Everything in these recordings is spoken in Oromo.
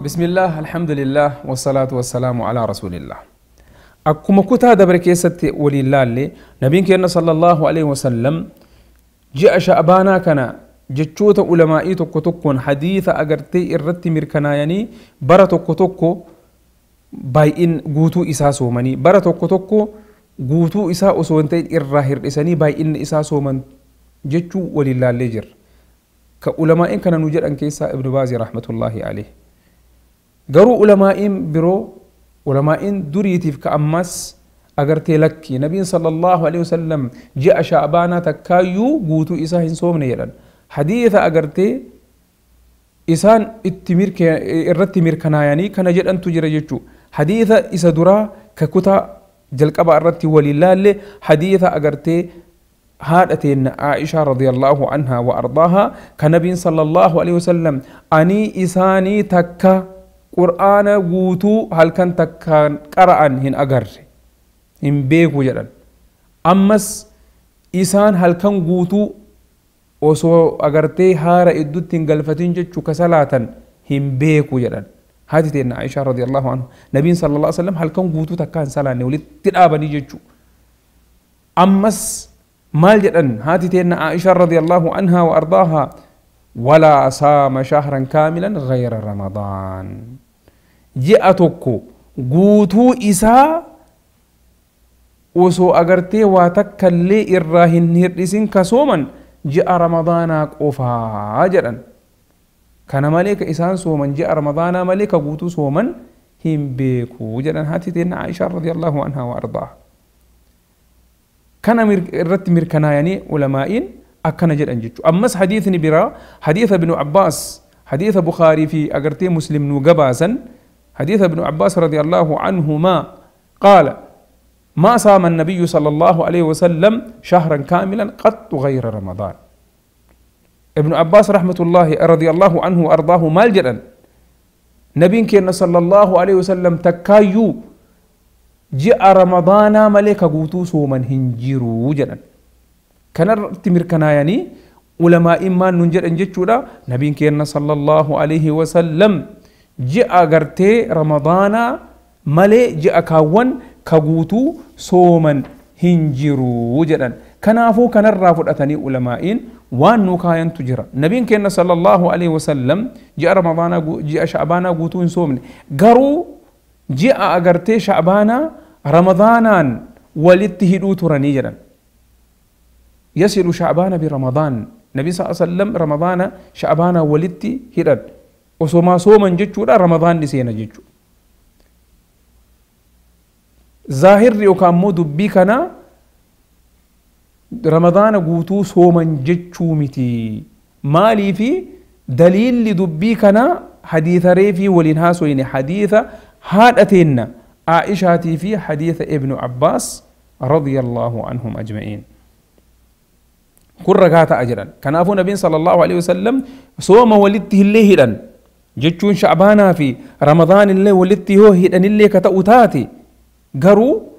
بسم الله الحمد لله والصلاة والسلام على رسول الله. أكما كتا دبر كيست ولي الله اللي نبيك صلى الله عليه وسلم جاء شعبانا كان جتشوت علمائي tokko tokkoon hadiisa agartee irratti mirkanaayanii bara tokko tokko baay'in guutuu isaa soomanii bara tokko tokko guutuu isaa osoo hin ta'in irraa hir'isanii baay'inni isaa sooman jechuu waliin laallee jirra. Ka ulamaa'iin kana nu jedhan keessaa Ibnu Baazii rahmatullaahi alayhi. Garuu ulamaa'iin biroo ulamaa'iin duriitiif ka ammas agartee lakki nabiin sallallahu alaihi wasallam ji'a sha'baanaa takkaayyuu guutuu isaa hin soomne jedhan. Hadiisa agartee isaan itti irratti mirkanaayanii kana jedhantu jira jechuu. Hadiisa isa duraa ka kutaa jalqaba irratti waliin laalle hadiisa agartee haadha teenna Aishaa radiyallahu anhaa wa ardaahaa ka nabiin sallallahu alaihi wasallam ani isaanii takka qur'aana guutuu halkan takkaan qara'an hin agarre hin beeku jedhan. Ammas isaan halkan guutuu osoo agartee haara idduutti hin galfatin jechuu ka salaatan hin beeku jedhan. Haati teenna Aishaa radiyallahu anhu nabiin sallallahu alaihi wasallam halkan guutuu takka hin salaanne walitti dhaabanii jechuu. Ammas maal jedhan haati teenna Aishaa radiyallahu anhaa wa ardaahaa walaa saama shahran kaamilan ghayra ramadaan. Ji'a tokko guutuu isaa osoo agartee waa takka illee irraa hin hir'isin ka sooman ji'a ramadaanaa qofaa jedhan. Kana malee ka isaan sooman ji'a ramadaanaa malee ka guutuu sooman hin beeku jedhan haati teenna Aishaa radiyallahu anhaa wa ardaaha. Kana irratti mirkanaayanii ulamaa'iin akkana jedhan jechuudha. Ammas hadiisni biraa hadiisa Ibnu Abbaas hadiisa Bukaarii fi agartee Muslim nu gabaasan hadiisa Ibnu Abbaas radiyallahu anhumaa qaala ما صام النبي صلى الله عليه وسلم شهرا كاملا قط غير رمضان. ابن عباس رحمة الله رضي الله عنه وأرضاه مال جدا نبي كنا صلى الله عليه وسلم تكايو جاء رمضان ملك قوتو سومن هنجيرو جدا كان تمر كناياني علماء ما ننجر انجتشودا نبي كنا صلى الله عليه وسلم جاء غرتي رمضان ملي جاء كاون كغوتو سومن هنجرو جدًا كنافو كنرى فرأتني علمائين وان نكاين تجرى نبين كنا صلى الله عليه وسلم جاء رمضان جاء شعبان غوتو سومن غرو جاء أغرتي شعبان رمضانا ولتهدو ترني جدًا يصل شعبان برمضان نبي صلى الله عليه وسلم رمضان شعبان ولتهدو وسوما سومن جتشورا رمضان نسينا جتشو ظاهر يوكا مو دبي كنا رمضان قوتو سومن جتشو متي مالي في دليل لدبي كنا حديث ريفي ولنهاسوين حديث هادتين عائشة في حديث ابن عباس رضي الله عنهم أجمعين كل ركعة أجرا كان أفو نبي صلى الله عليه وسلم سوم ولدته الليلا جتشون شعبانا في رمضان اللي ولدته هدن اللي كتأوتاتي garuu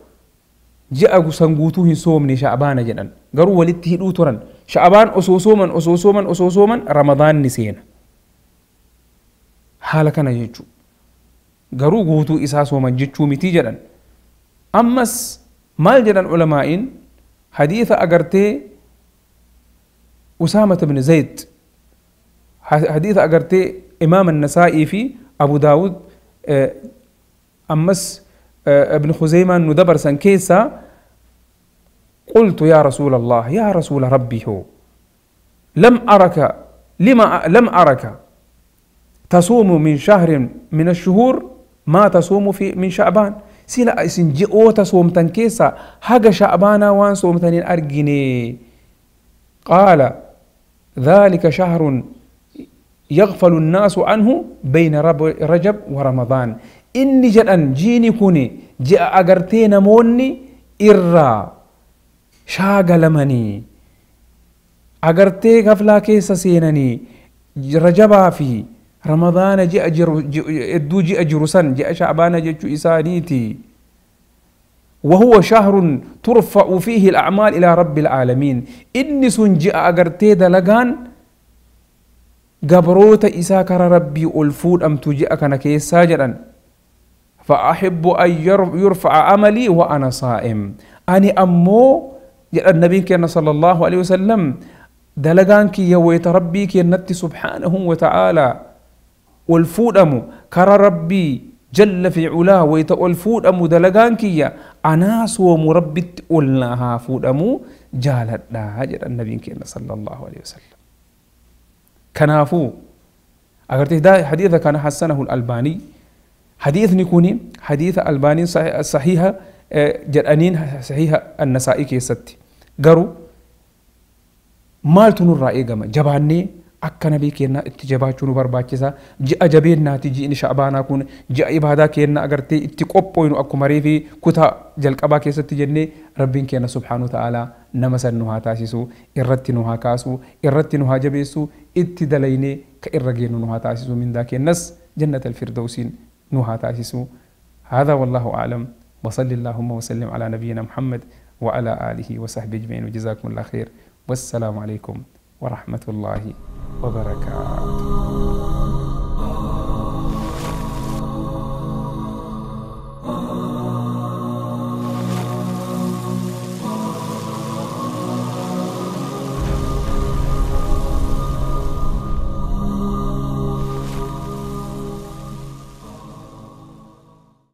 ji'a san guutuu hin soomne sha'baana jedhan garuu walitti hidhuu turan sha'baan osoo sooman osoo sooman osoo sooman ramadaan ni seena haala kana jechuu garuu guutuu isaa sooman jechuu miti jedhan. Ammas maal jedhan ulamaa'iin hadiisa agartee Usaamata bin Zayd hadiisa agartee Imaam An-Nasaa'ii fi Abu Daawud ammas ابن خزيمة ندبر سنكيسا قلت يا رسول الله يا رسول ربي هو لم أرك لما لم أرك تصوم من شهر من الشهور ما تصوم في من شعبان سيلا سنجئو تصوم تنكيسا حق شعبان وان صوم تنين أرجني قال ذلك شهر يغفل الناس عنه بين رجب ورمضان. Inni jedhan jiini kuni ji'a agartee namoonni irraa shaagalamanii agartee gaflaa keessa seenanii rajabaa fi ramadaana ji'a jiru hedduu ji'a jiru san ji'a sha'baana jechuu isaaniiti. وهو شهر ترفع فيه الأعمال إلى رب العالمين. إني سن جاء أغرتي دلغان Gabroota isaa kara Rabbii ol fuudhamtu ji'a kana keessaa jedhan. فأحب أن يرفع عملي وأنا صائم. أني أمو جدًا النبي كان صلى الله عليه وسلم دلقان كي يويت ربي كي نتي سبحانه وتعالى والفودمو كرى ربي جل في علاه ويت والفودمو دلقان كي أنا صوم ربي تقولناها فودمو جالت لا جدًا النبي كان صلى الله عليه وسلم. كنافو أغرتي ده حديث كان حسنه الألباني. حديث نكوني حديث ألباني صحيحة جرانين صحيحة النسائي كيستي قرو مالتو نور رأي جباني akka nabii keenyaa itti jabaachuu nu barbaachisa. Ji'a jabeennaati ji'ni sha'baanaa kun ji'a ibaadaa keenna agartee itti qophooynu akkuma reefi kutaa jalqabaa keessatti jennee Rabbiin keenya subhaanahu wa ta'aalaa nama san nu haa taasisu, irratti nu haa kaasu, irratti nu haa jabeessu, itti dalaynee ka irra geenyu nu haa taasisu, mindaa keennas jannata alfirdawsiin nu haa taasisu. هذا والله أعلم، وصلى اللهم وسلم على نبينا محمد وعلى آله وصحبه أجمعين، وجزاكم الله خير، والسلام عليكم ورحمة الله وبركاته.